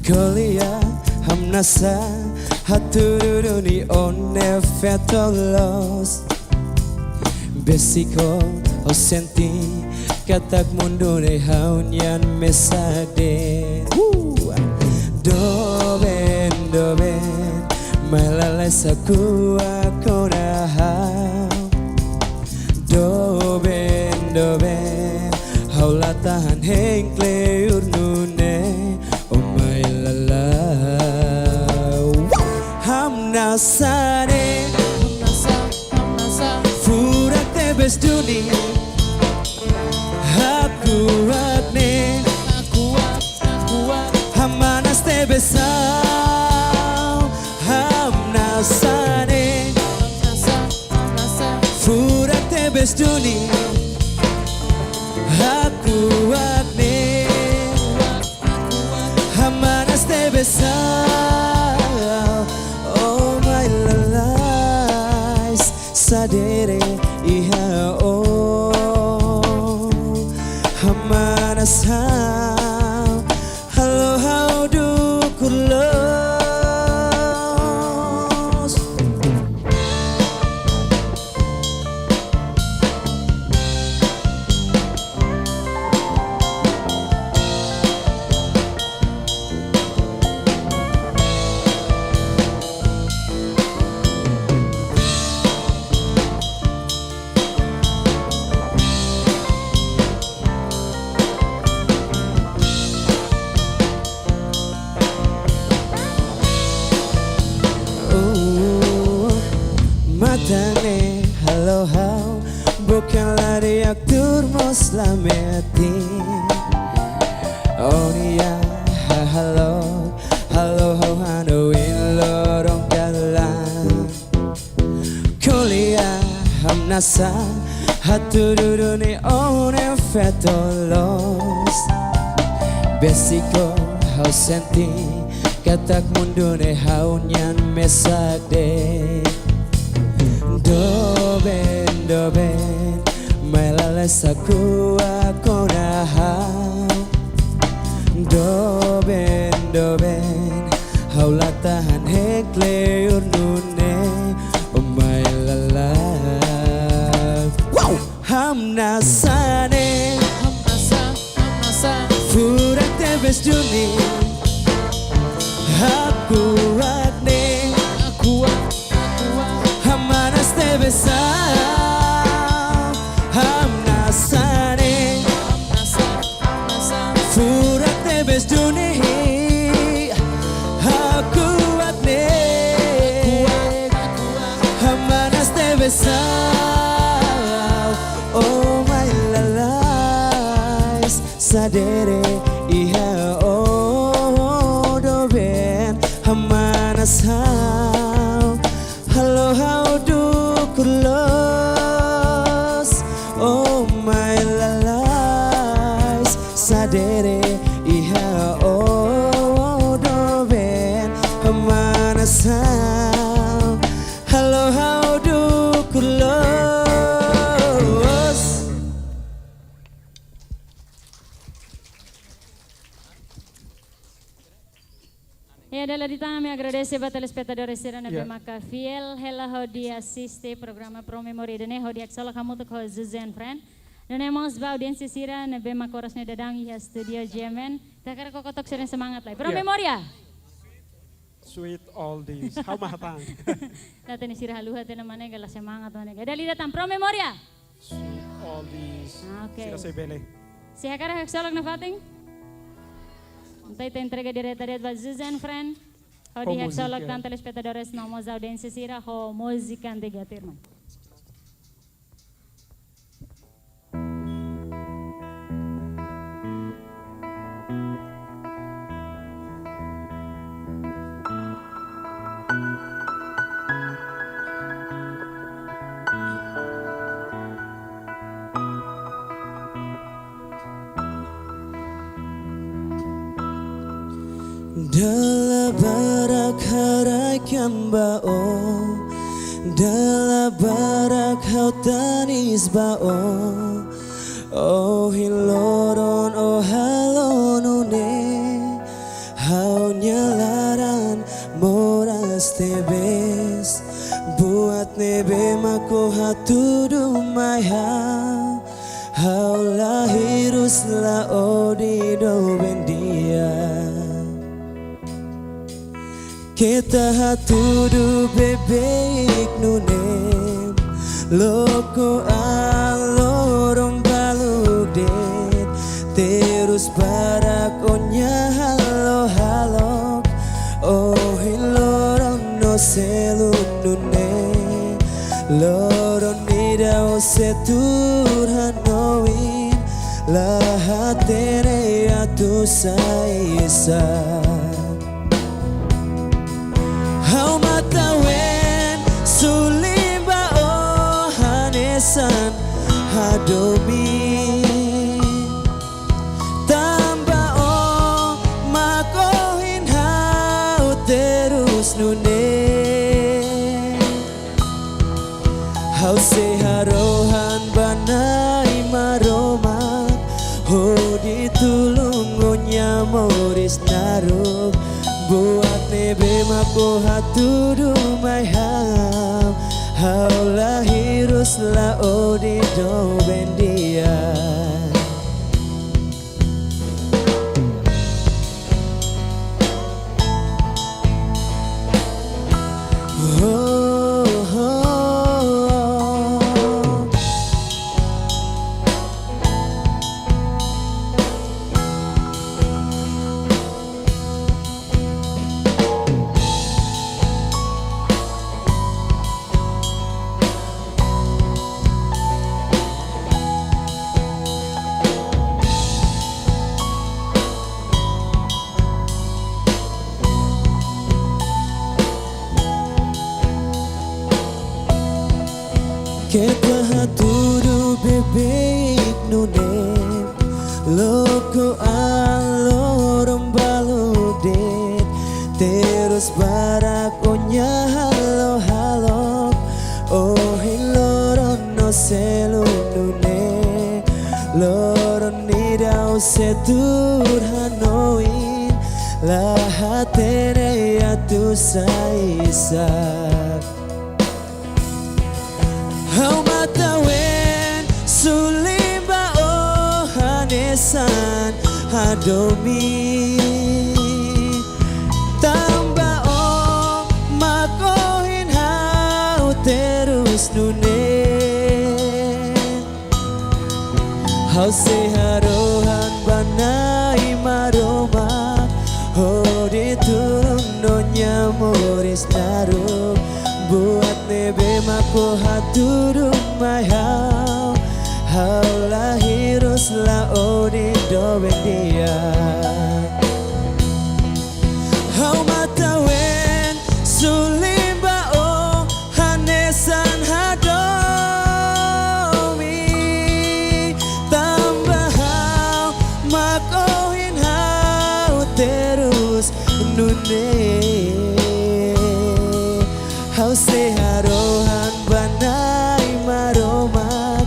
Ko'alia hamnasa, hatudu duni ó-nia feto loos. Besik ha'u sente katak mundu ne'e ha'u-nian mesak de'it. Uh! Doben, doben, mai lalais hakuak ona ha'u. Doben, doben, ha'u la tahan hein kleur nune'e, ó mai lalais. Hamnasa ne'e, furak tebes duni, hakuak ne'e, hamanas tebes ha'u. Hamnasa ne'e, furak tebes duni, hakuak ne'e, hamanas tebes ha'u. Ó mai lalais, sadere iha ó. Hamanas ha'u, halo ha'u dukur loos. Uh, matan ne'e halo ha'u, bukan la di'ak tuur mós la metin. Ó-nia hahalok halo ha'u hanoin loron kalan. Ko'alia hamnasa, hatudu duni ó-nia feto loos. Besik ha'u sente katak mundu ne'e ha'u-nian mesak de'it. Doben, doben, mai lalais hakuak ona ha'u. Doben, doben, ha'u la tahan hein kleur nune'e, ó mai lalais. Wow! Hamnasa ne'e, furak tebes duni, hakuak ne'e, hamanas tebes ha'u. Hamnasa ne'e, furak tebes duni, hakuak ne'e, hamanas tebes ha'u. Ó mai lalais, sadere iha ó. Doben, hamanas ha'u, halo ha'u dukur loos. Ó mai lalais, sadere iha ó. Doben, hamanas ha'u, halo ha'u dukur loos. Ya, dala ida tan ami agradese ba telespetadór sira ne'ebé Ya. maka fiél hela hodi asiste programa Promemoria ida-ne'e, hodi haksolok hamutuk ho Zuzen Friend. Nune'e mós ba audiénsia sira ne'ebé maka oras ne'e daudaun iha studio G M N. Ita hakarak koko took sira-nia semangat lai. Ya. Promemoria. Sweet oldies. Ha'u mak hatán. Ita hatene sira haluha tiha ona, maun, gala semangat, maun. Dala ida tan, Promemoria. Sweet oldies. Ah, oke. Sira sei bele. Sei hakarak haksolok nafatin? Entaun ita entrega direta de'it ba Zuzen Friend. Hodi Ho haksolok múzika. tan telespetadores no mós audiénsia sira ho múzika antiga, irmaun. Dala barak haraik-an ba ó, dala barak ha'u tanis ba ó. Ohin loron ó halo nune'e, ha'u-nia laran moras tebes. Buat ne'ebé mak ó hatudu mai ha'u, ha'u la hirus, la odi, doben di'ak. Keta hatudu beibeik nune'e, loke an loron balu de'it, terus barak ó-nia hahalok. Ohin loron ó seluk nune'e, loron ida ó sei tuur hanoin, la hatene atu saisá. Ha'u matan-ween suli ba ó hanesan hadomi. Tanba ó mak ohin ha'u terus nune'e. Ha'u sei harohan ba Na'i Maromak hodi tulun ó-nia moris naruk. Buat ne'ebé mak ó hatudu mai ha'u, ha'u la hirus, la odi, doben di'ak. Keta hatudu beibeik nune'e, loke an loron balu de'it, terus barak ó-nia hahalok. Ohin loron ó seluk nune'e, loron ida ó sei tuur hanoin, la hatene atu saisá. Ha'u matan-ween suli ba ó hanesan hadomi. Tanba ó mak ohin ha'u terus nune'e. Ha'u sei harohan ba Na'i Maromak hodi tulun ó-nia moris naruk. Buat ne'ebé mak ó hatudu mai ha'u, ha'u la hirus, la odi, doben di'ak. Ha'u matan-ween suli ba ó hanesan hadomi. Tanba ha'u mak ohin ha'u terus nune'e. Ha'u sei harohan ba Na'i Maromak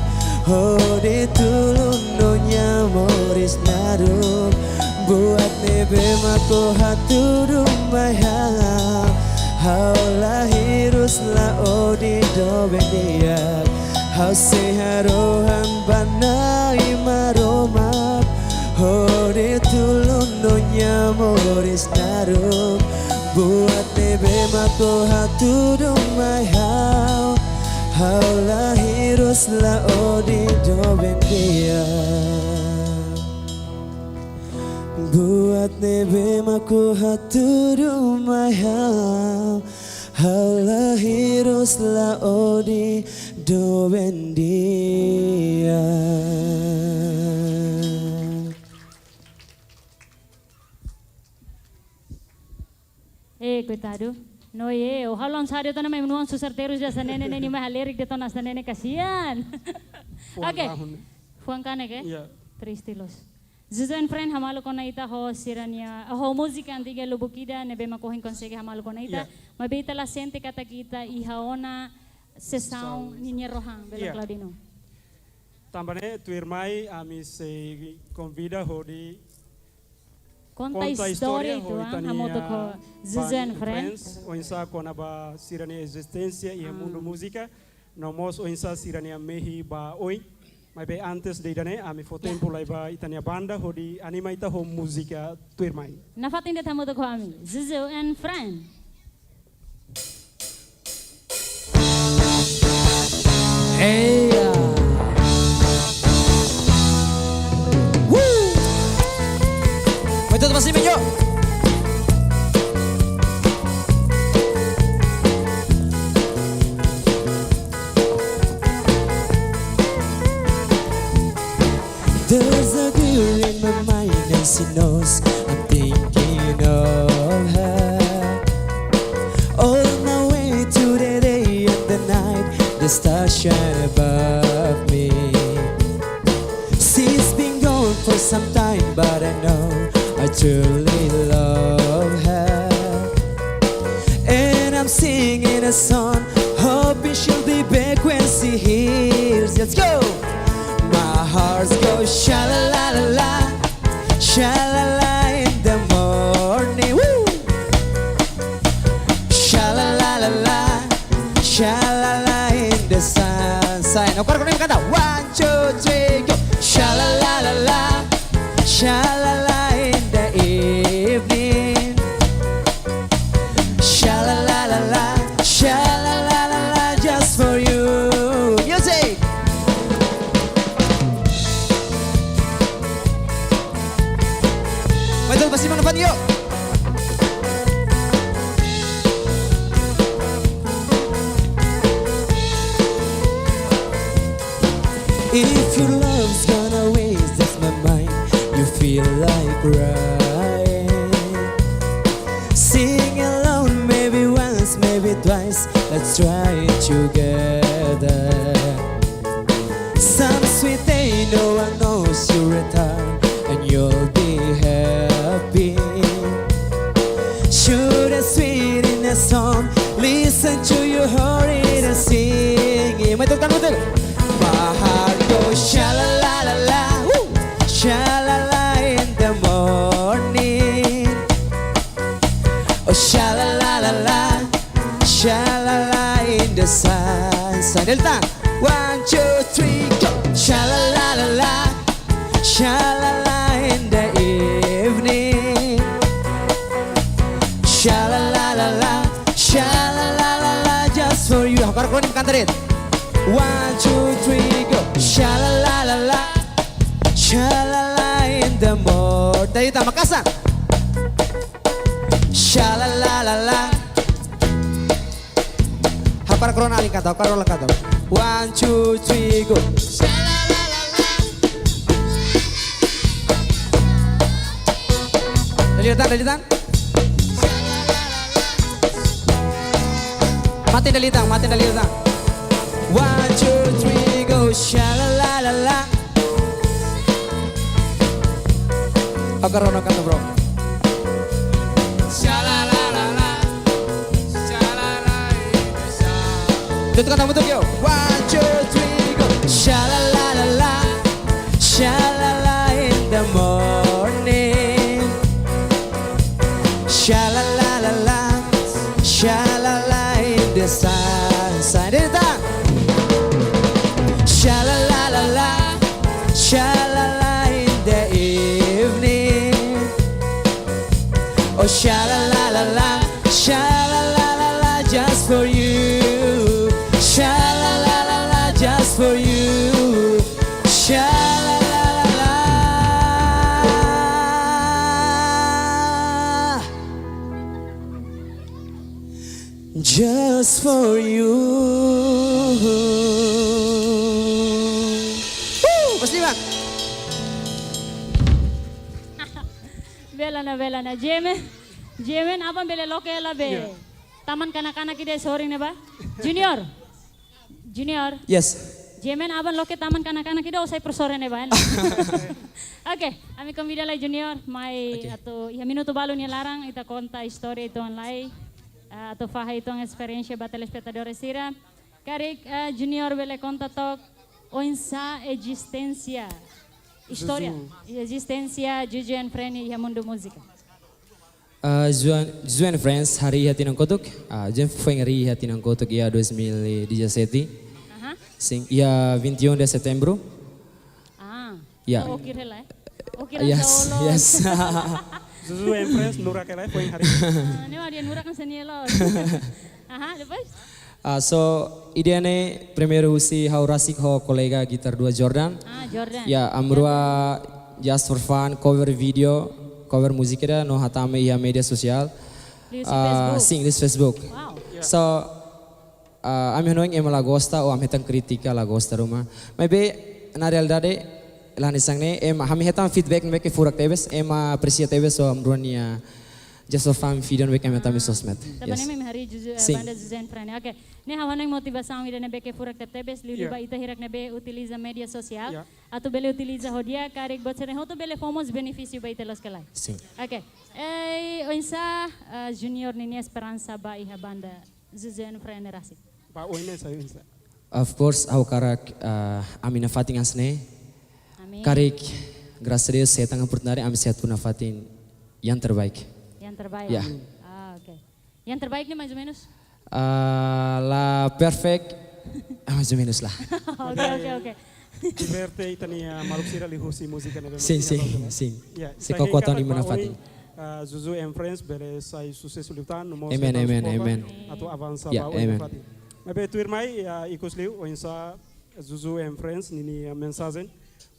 hodi tulun ó-nia moris naruk. Buat ne'ebé mak ó hatudu mai ha'u, ha'u la hirus, la odi, doben di'ak. Ha'u sei harohan ba Na'i Maromak hodi tulun ó-nia moris naruk. Buat ne'ebé mak ó hatudu mai ha'u, ha'u la hirus, la odi, doben di'ak. Buat ne'ebé mak ó hatudu mai ha'u, ha'u la hirus, la odi, doben di'ak. Eh, koitadu. No, eh, ó halo oinsá de'it ona, maun-alin, susar terus hanesan ne'e, ne'e nia mai halerik de'it ona hanesan ne'e, kasihan. Fuan Oke. Kahun. Fuan kanek, eh? Iya. Triste loos. Zuzu and Friend, hamaluk ona ita ho sira-nia, ho múzika antiga lubuk ida, ne'ebé mak ohin konsege hamaluk ona ita. Iya. Maibé ita la sente katak ita iha ona sesaun Sesaun. ninia rohan, bele Iya. Claudino. Tanba ne'e, tuirmai, ami sei konvida hodi konta istória, istória ho ita-nia hamutuk ho Zuzu and Friends. Oinsá kona-ba sira-nia ezisténsia iha mundu múzika, no mós oinsá sira-nia mehi ba oin. Maibé antes de ida-ne'e, ami fó tempu lai ba ita-nia banda hodi anima ita ho múzika tuirmai. Nafatin de'it hamutuk ho ami, Zuzu and Friends. Eia. Woo! Mai tutu ba simi, yo. There's a girl in my mind and she knows I'm thinking of her. All my way to the day and the night, the stars shine above me. She's been gone for some time, but I know I truly love her. And I'm singing a song, hoping she'll be back when she hears. Let's go! My hearts go sha la la la la, sha la la in the morning. Woo! Sha la la la la, sha la la in the sun. Sai, no, kore kore kanta. One, two, three, go. Sha la la la la, sha la la in the evening. Sha la la la la, sha la la la la, just for you. Music. Mai tutu ba simi, nafatin, yo. If your love's gone away, that's my mind, you feel like crying. Sing alone, maybe once, maybe twice, let's try it together. Some sweet day, no one knows you return, and you'll be happy. Should a sweet in a song, listen to your heart in a singing. Mai tutu, tutu, tutu. My heart goes sha la la la la, woo, sha la la in the morning. Oh, sha la la la la, sha la la in the sun. Sai, dale tan. One, two, three, go. Sha la la la la, sha la la in the evening. Sha la la la la, sha la la la la, just for you. Ha'u hakarak kanta de'it. One, two, three, go. Sha la la la la, sha la la in the morning. Tadi tambah kasar. Sha la la la la. Ha'u hakarak rona alin kanta, ha'u hakarak rona kanta. One, two, three, go. Dale tan, dale tan. Mate dale tan, mate dale tan. One, two, three, go. Sha la la la la. Ha'u hakarak rona kanta, bro. Sha la la la la, sha la la la. Tutu kanta hamutuk, yo. One, two, three, go. Sha la la la la, sha la la in the morning. Sha la la la la, sha la la in the sun. Sai, dale tan. Sha la la la la, sha la la in the evening. Oh, sha la la la la, sha la la la la, just for you. Sha la la la la, just for you. Sha la la la la. Just for you. Woo! Mas lima. Bele ona, bele ona. Jemen, Jemen, aban bele loke hela be. Iya. Taman kanak-kanak ida sorin ne'ebá. Junior. Junior. Yes. Jemen, aban loke taman kanak-kanak ida, ó sai pro sorin ne'ebá, ya. Oke, ami konvida lai Junior, mai atu iha minutu balu nia laran, ita konta istória uitoan lai, ah, atu fahe uitoan esperiénsia ba telespetadór sira. Karik, ah, Junior bele konta took, Oinsá ezisténsia, istória, Zuzu. Ezisténsia Zuzu and Friends iha mundu múzika? Ah, Zuzu and, Zuzu and Friends harii iha tinan kotuk. Ah, Zuzu and Friends harii iha tinan kotuk iha dois mil e dezassete. Aha. Sin, iha vinte e um de setembro. Ah, Ya. So, oke hela, eh? Oke, Yes, lolos. Yes. Zuzu and Friends, nurak hela, foin harii. Ah, ne'e mak dehan nurak kan seni loos. Aha, depois? Ah, so, ideia ne'e primeiru husi ha'u rasik ho kolega gitar dua Jordan. Ah, Jordan. Ya, ami rua just for fun, cover video, cover múzika ida, no hatama iha média sosiál. Liuhusi Ah, Facebook? Sin, liuhusi Facebook. Wow. So, ah, ami hanoin ema la gosta, ou ami hetan kritika la gosta ruma. Maibé, na realidade, la hanesan ne'e, ema, ami hetan feedback ne'ebé ke furak tebes, ema apresia tebes, so ami rua nia just for fun video ne'ebé ke ami hetan Ah. Sosmed. Tanba Yes. ne'e mak imi harii Zuzu, eh, Sin. Banda Zuzu and Friends. Oke. Ne'e ha'u hanoin motivasaun ida ne'ebé ke furak tebetebes, liuliu Ya. ba ita hirak ne'ebé utiliza média sosiál. Ya. Atu bele utiliza ho di'ak, karik buat sira-ne'e hotu bele fó mós benefísiu ba ita loos ka lae. Sin. Oke. Eh, oinsá, eh, Junior ninia esperansa ba iha banda Zuzu and Friends ne'e rasik? Ba oin ne'e sai oinsá? Of course, ha'u hakarak, ah, ami nafatin hanesan ne'e. Amin. Karik, graças a Deus, hetan oportunidade, ami sei atu nafatin yang terbaik. Yang terbaik? Ya. Ah, oke. Yang terbaik ne'e mais ou menus? Ah, la perfect, ah, mais ou menus lah. Oke, oke, oke. Diverte ita-nia maluk sira liuhusi múzika ne'ebé Sin, mak sin, ita halo. sin. Ya, Se ita kau kuat haree ni katak mana ba fatin. oin, ah, Zuzu and Friends bele sai susesu liután, no mós Amen, hetan amen, suporta amen. atu avansa Ya, ba oin amen. fatin. Maibé tuirmai, ya, ikus liu, oinsá Zuzu and Friends ninia mensajen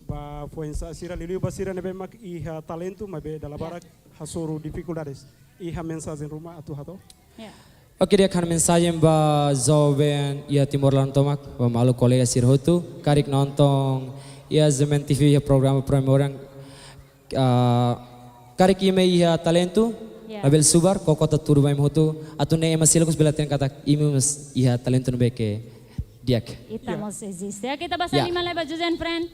ba foin-sa'e sira liuliu ba sira ne'ebé mak iha talentu, maibé dala Ya. barak hasoru difikuldades. Iha mensajen ruma atu hato'o? Ya. Oke, di'ak, ha'u-nia mensajen ba joven iha Timor laran tomak, ba maluk kolega sira hotu, karik nonton iha Zemen T V iha programa Promemoria, ah, karik imi iha talentu, Ya. labele subar, koko atu tudu ba imi hotu, atu nune'e ema seluk mós bele hatene katak imi mós iha talentu ne'ebé ke di'ak. Ita Ya. mós eziste. Oke, ita basa Ya. liman lai ba Zuzu and Friends.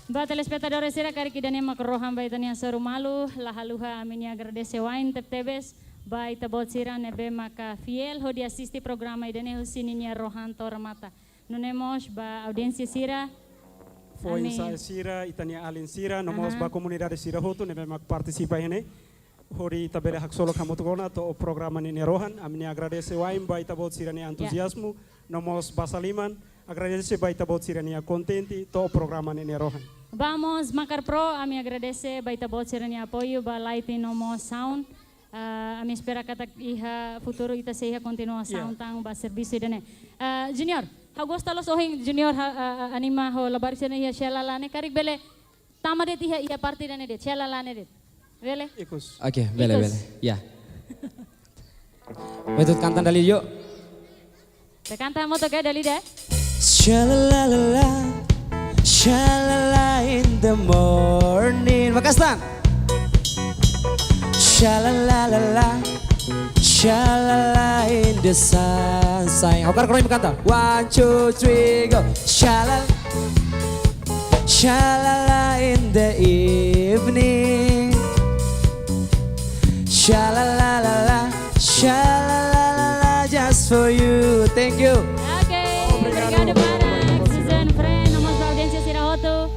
Ba telespetadór sira, karik ida-ne'e mak rohan ba ita-nia soru malu, la haluha ami-nia agradese wa'in tebetebes ba ita-boot sira ne'ebé maka fiél hodi asiste programa ida-ne'e husi ninia rohan to'o remata. Nune'e mós ba audiénsia sira, Foin-sa'e ami- sira, ita-nia alin sira, no mós Aha. ba komunidade sira hotu ne'ebé mak partisipa iha ne'e. Hodi ita bele haksolok hamutuk ona to'o programa ne'e nia rohan, ami-nia agradese wa'in ba ita-boot sira-nia Ya. entuziazmu, no mós basa liman, agradese ba ita-boot sira-nia kontente to'o programa ne'e nia rohan. Ba mós Makar Pro, ami agradese ba ita-boot sira-nia apoiu ba lighting no mós sound. Ah, ami espera katak iha futuru ita sei iha kontinuasaun Ya. tan ba servisu ida-ne'e. Ah, Junior, ha'u gosta loos ohin Junior ha, ah, ah, anima ho labarik sira-ne'e iha Xalala ne'e, karik bele tama de'it iha, iha parte ida-ne'e de'it, Xalala ne'e de'it. Bele? Ikus. Oke, bele, Ikus. bele. Ya. Betul, kanta dala ida, yuk. Ita kanta hamutuk, oke, dala ida. Sha la la la la, sha la la in the morning. Maka'as tan. Sha la la la la, sha la la in the sunshine. Ha'u hakarak koroin kanta. One, two, three, go. Sha la, sha la la in the evening. Sha la la la la, sha la la la la, just for you. Thank you. Oke, obrigadu barak, Zuzu and Friends, no mós ba audiénsia sira hotu.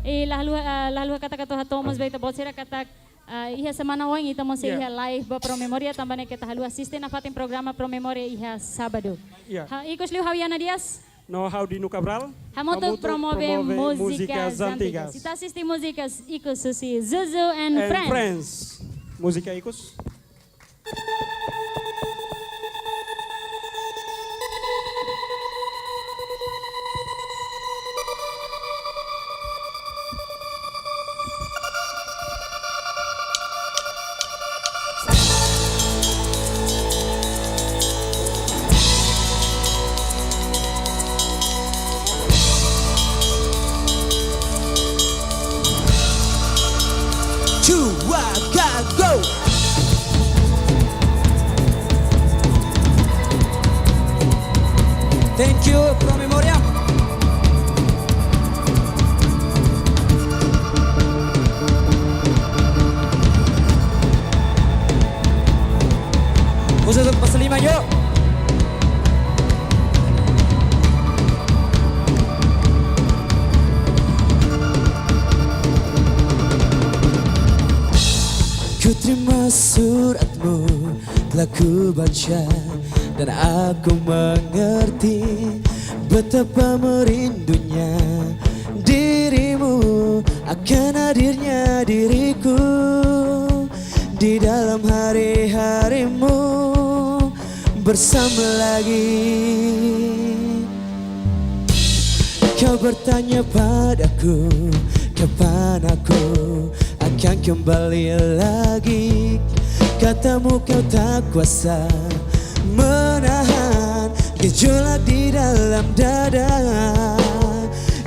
I la haluha, ah, la haluha katak atu hato'o mós ba ita-boot sira katak Ah, iha semana oin ita mós Ya. iha live ba Promemoria, tanba ne'e keta haluha asiste nafatin programa Promemoria iha sábadu. Ya. Ha, ikus liu ha'u Yana Dias. No ha'u Dino Cabral. Hamutuk Hamutuk promove promove múzika múzikas antigas. antigas. Ita asiste múzikas ikus husi Zuzu and And Friends. Friends. Múzika ikus. Two, one, go, go! Thank you, Promemoria. Husu untuk Pasalima, yuk. Suratmu telah ku baca dan aku mengerti betapa merindunya dirimu akan hadirnya diriku di dalam hari-harimu bersama lagi. Kau bertanya padaku, kapan aku akan kembali lagi? Katamu kau tak kuasa menahan gejolak di dalam dada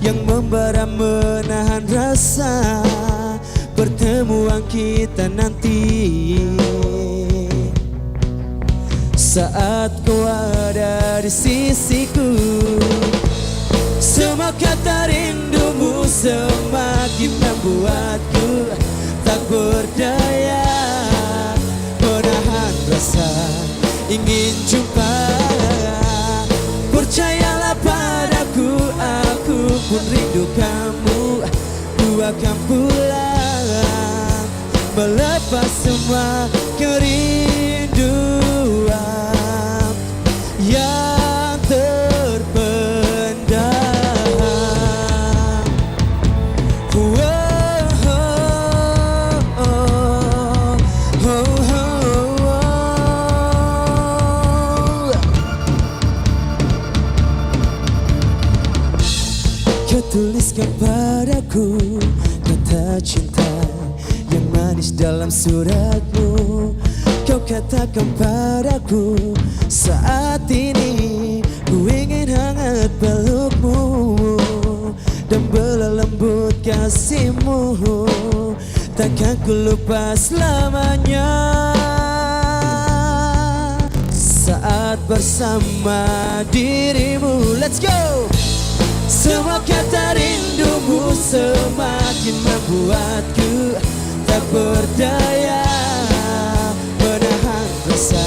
yang membara menahan rasa pertemuan kita nanti. Saat kau ada di sisiku, semua kata rindumu semakin membuatku tak berdaya menahan rasa ingin jumpa. Percayalah padaku, aku pun rindu kamu. Ku akan pulang melepas semua kerinduan yang terpendam. Kau tuliskan padaku kata cinta yang manis dalam suratmu. Kau katakan padaku saat ini ku ingin hangat pelukmu dan bela lembut kasihmu. Takkan ku lupa selamanya saat bersama dirimu. Let's go. Semua kata rindumu semakin membuatku tak berdaya menahan rasa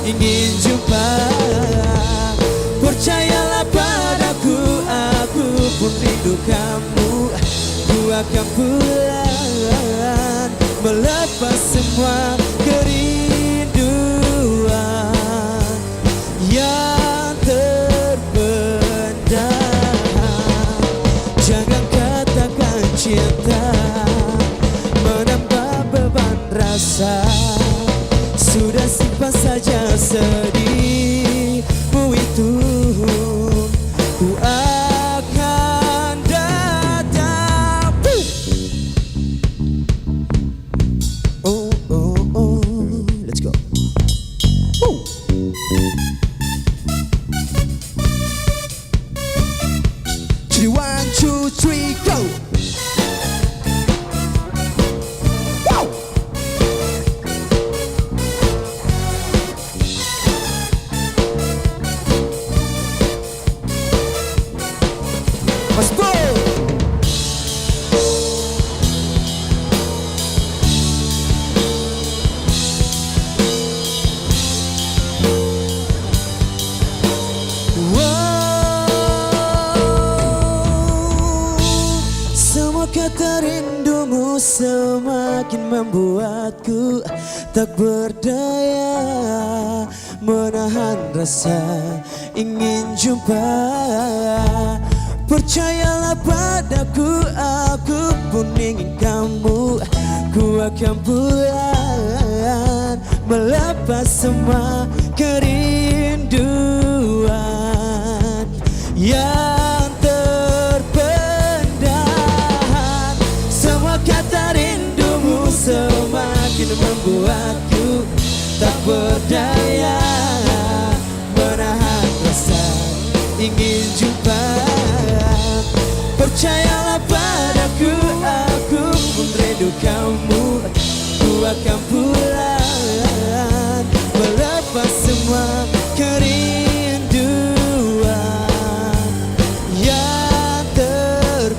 ingin jumpa. Percayalah padaku, aku pun rindu kamu. Ku akan pulang melepas semua kerinduan yang terpendam. Jangan katakan cinta menambah beban rasa. Sudah simpan saja sedihmu itu. Ku akan datang. Woo! Oh, oh, oh. Let's go. Woo! Jadi one, two, three, go. Wow! Mas bro. Wow. Semua kata rindumu semakin membuatku tak berdaya menahan rasa ingin jumpa. Percayalah padaku, aku pun ingin kamu. Ku akan pulang melepas semua kerinduan yang terpendam. Semua kata rindumu semakin membuatku tak berdaya menahan rasa ingin jumpa. Percayalah padaku, aku pun rindu kamu. Ku akan pulang melepas semua kerinduan yang terpendam.